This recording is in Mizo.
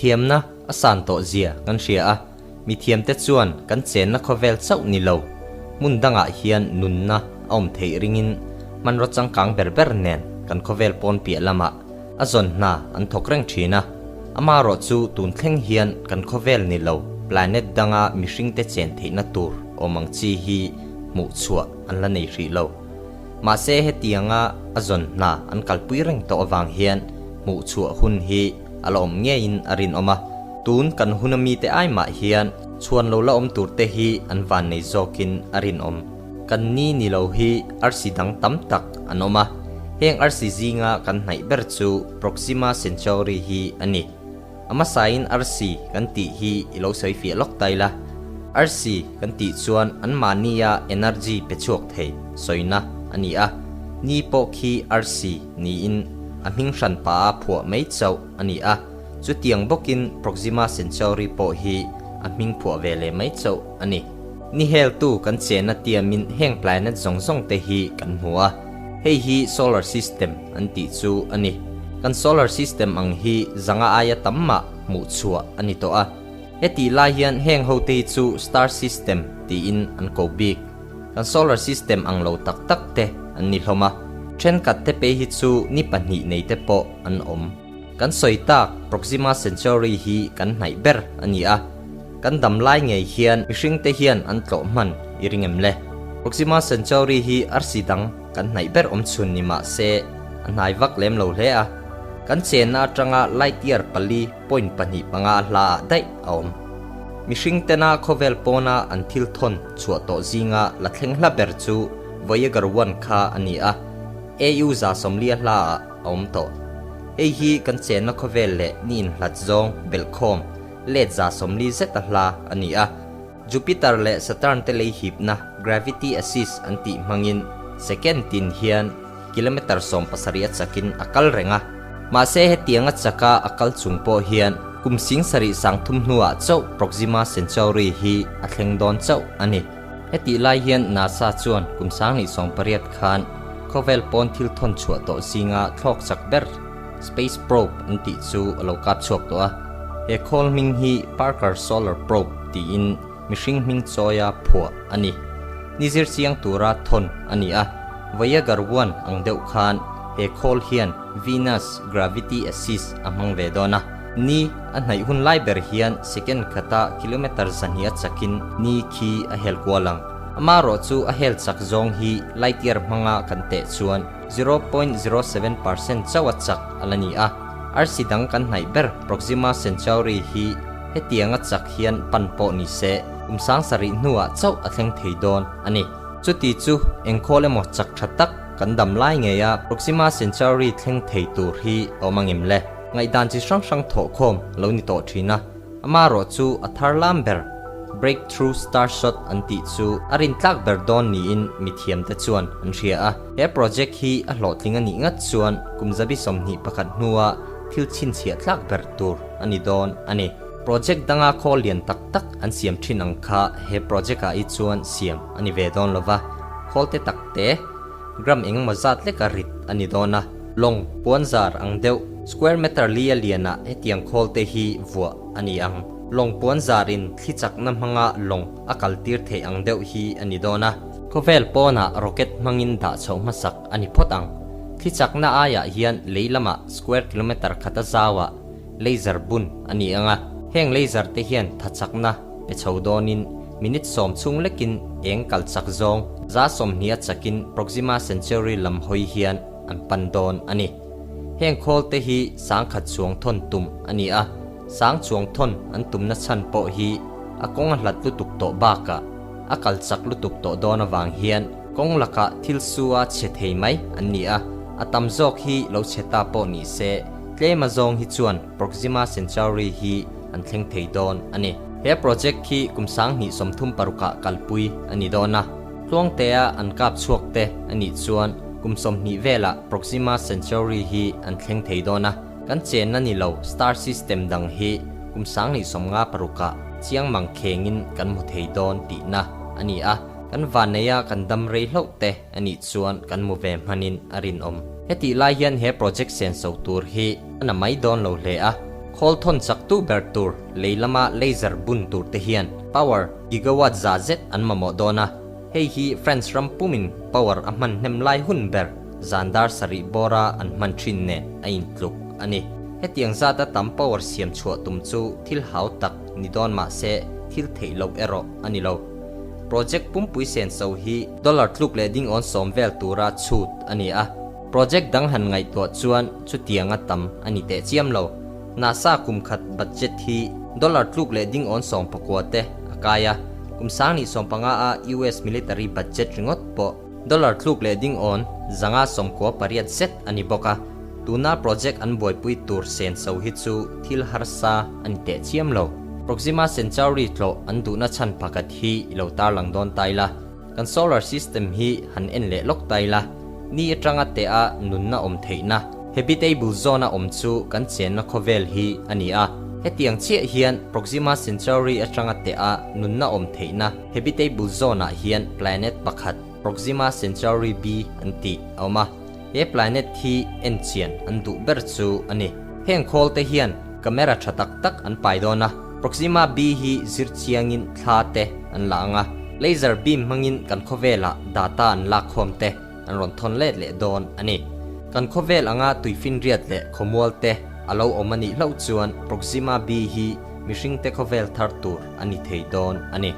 Thiamna a san tawh zia kan hria a, mithiamte chuan kan chenna khawvel chauh ni lo, hmun dangah hian nunna a awm theih ringin hmanraw changkang ber ber nen kan khawvel pawn piah lamah a zawn hna an thawk reng thin a. Amaherawh chu tun thleng hian kan khawvel ni lo planet danga mihringte chen theihna tur awm ang chi hi hmuh chhuah an la nei hrih lo. Mahse hetianga a zawn hna an kalpui reng tawh avang hian hmuh chhuah hun hi a la awm ngeiin a rinawm a. Tun kan huna mite ai mah hian chhuan lo la awm turte hi an van nei zawkin a rinawm. Kan ni ni lo hi arsi dang tam tak an awm a, heng arsi zinga kan hnaih ber chu Proxima Centauri hi a ni. A hmasain arsi kan tih hi i lo sawi fiah lawk ta ila. Arsi kan tih chuan anmahnia energy pe chhuak thei sawina a ni a, ni pawh khi arsi niin a hming hran pa a phuah mai chauh a ni a, chutiang bawkin Proxima Centauri pawh hi a hming phuah ve leh mai chauh a ni. Ni heltu kan chena tiamin heng planet zawng zawng te hi kan hmu a, hei hi solar system an tih chu a ni. Kan solar system ang hi zanga aia tam mah hmuh chhuah a ni tawh a. Hetih lai hian heng ho te hi chu star system tiin an ko bik. Kan solar system ang lo tak tak te an ni hlawm a, thenkhat te pei hi chu ni pahnih nei te pawh an awm. Kan sawi tak Proxima Centauri hi kan hnaih ber a ni a. Kan dam lai ngei hian mihringte hian an tlawh hman i ring em le? Proxima Centauri hi arsi dang kan hnaih ber awm chhun ni mah se a hnai vak lem lo hle a. Kan chenna atanga light year pali point pahnih panga a hla ah daih a awm. Mihring tena khawvel pawna an thil thawn chhuah tawh zinga la thleng hla ber chu Voyager one kha a ni a, AU 140 a hla ah a awm tawh. Hei hi kan chenna khawvel leh ni inhlat zawng belhkhawm let 140 zet a hla a ni a. Jupiter leh Saturn te lei hipna gravity assist an tih hmangin second tin hian kilometer 17 a chakin a kal reng a. Mahse hetianga chaka a kal chung pawh hian kum 73,000 hnuah chauh Proxima Centauri hi a thleng dawn chauh a ni. Hetih lai hian NASA chuan kum 2018 khan khawvel pawn thil thawn chhuah tawh zinga thlawk chak ber Space Probe an tih chu a lo kap chhuak tawh a. He khawl hming hi Parker Solar Probe tiin mihring hming chawia phuah a ni. Ni zir chiang tura thawn a ni a, Voyager 1 ang deuh khan he khawl hian Venus Gravity Assist a hmang ve dawn a. Ni a hnaih hun lai ber hian second khata kilometer 200 a chakin ni khi a hel kual ang. Amaherawh chu a hel chak zawng hi light year hmanga kan teh chuan 0.07% chauh a chak a la ni a. Arsi dang kan hnaih ber Proxima Centauri hi hetianga chak hian pan pawh ni se, kum 7000 hnuah chauh a thleng thei dawn a ni. Chuti chu engkhawl emaw chak tha tak kan dam lai ngei a Proxima Centauri thleng thei tur hi a awm angem le? Ngaihdan chi hrang hrang thawhkhawm a lo ni tawh thin a, amaherawh chu a thar lam ber Breakthrough Starshot an tih chu a rintlak ber dawn niin mithiamte chuan an hria a. He project hi a hlawhtling a nih ngat chuan kum 21 hnua thil chhinchhiah tlak ber tur a ni dawn a ni. Project danga khawl lian tak tak an siam thin ang kha he project ah hi chuan siam a ni ve dawn lova, khawl te tak te, gram engemaw zat leka rit a ni dawn a. Lawng puanzar ang deuh square meter li a lianah hetiang khawl te hi vuah a ni ang. Lawng puanzarin thli chakna hmanga lawng a kaltir theih ang deuh hi a ni dawn a. Khawvel pawnah rocket hmangin dah chhoh hmasak a ni phawt ang. Thli chakna aiah hian lei lamah square kilometer khata zauah laser bun a ni ang a. Heng laser te hian tha chakna pe chho dawnin minute 10 chhung lekin eng kal chak zawng 20 a chakin Proxima Centauri lam hawi hian an pan dawn a ni. Heng khawl te hi 10,000 chuang thawn tum a ni a, sang chuang thawn an tumna chhan pawh hi a kawng a hlat lutuk tawh bakah a kal chak lutuk tawh dawn avang hian kawng lakah thil su a chhe thei mai an ni a, a tam zawk hi lo chhe ta pawh ni se tlem a zawng hi chuan Proxima Centauri hi an thleng thei dawn a ni. He project hi kum 2036ah kalpui a ni dawn a, tluangtea an kap chhuak te a nih chuan kum 20 velah Proxima Centauri hi an thleng thei dawn a, kan chenna ni lo star system dang hi kum 2056ah chiang mang khengin kan hmu thei dawn tihna a ni a, kan vanneia kan dam rei hlauh te a nih chuan kan hmu ve hmanin a rinawm. Hetih lai hian he project senso tur hi a na mai dawn lo hle a. Khawl thawn chaktu ber tur lei lama laser bun tur te hian power gigawatt za zet an mamawh dawn a, hei hi France ram pumin power a hman hnem lai hun ber zan dar sarih bawra an hman thin nen a intluk a ni. Hetiang zata tam power siam chhuah tum chu thil hau tak ni dawn mah se thil theih loh erawh a ni lo. Project pumpui senso hi dollar tluk leh dingawn sawm vel tura chhut a ni a. Project dang han ngaihtuah chuan chutianga tam a ni teh chiam lo. NASA kum khat budget hi dollar tluk leh dingawn 19 te a kai a, kum 2015 a US military budget ringawt pawh dollar tluk leh dingawn 198 zet a ni bawk a, tuna project an buaipui tur senso hi chu thil harsa a ni teh chiam lo. Proxima Centauri tlawh an duhna chhan pakhat hi i lo tarlang dawn ta ila. Kan solar system hi han en leh lawk ta ila, ni atanga teh a nunna awm theihna, habitable zone a awm chu kan chenna khawvel hi a ni a. Hetiang chiah hian Proxima Centauri atanga teh a nunna awm theihna, habitable zone ah hian planet pakhat, Proxima Centauri b an tih a awm a. He planet hi en chian an duh ber chu a ni. Heng khawl te hian camera tha tak tak an pai dawn a, Proxima b hi zir chiangin thla te an la ang a, laser beam hmangin kan khawvelah data an lak khawm te an rawn thawn let leh dawn a ni. Kan khawvel anga tuifinriat leh khawmual te a lo awm a nih hlauh chuan Proxima b hi mihringte khawvel thar tur a ni thei dawn a ni.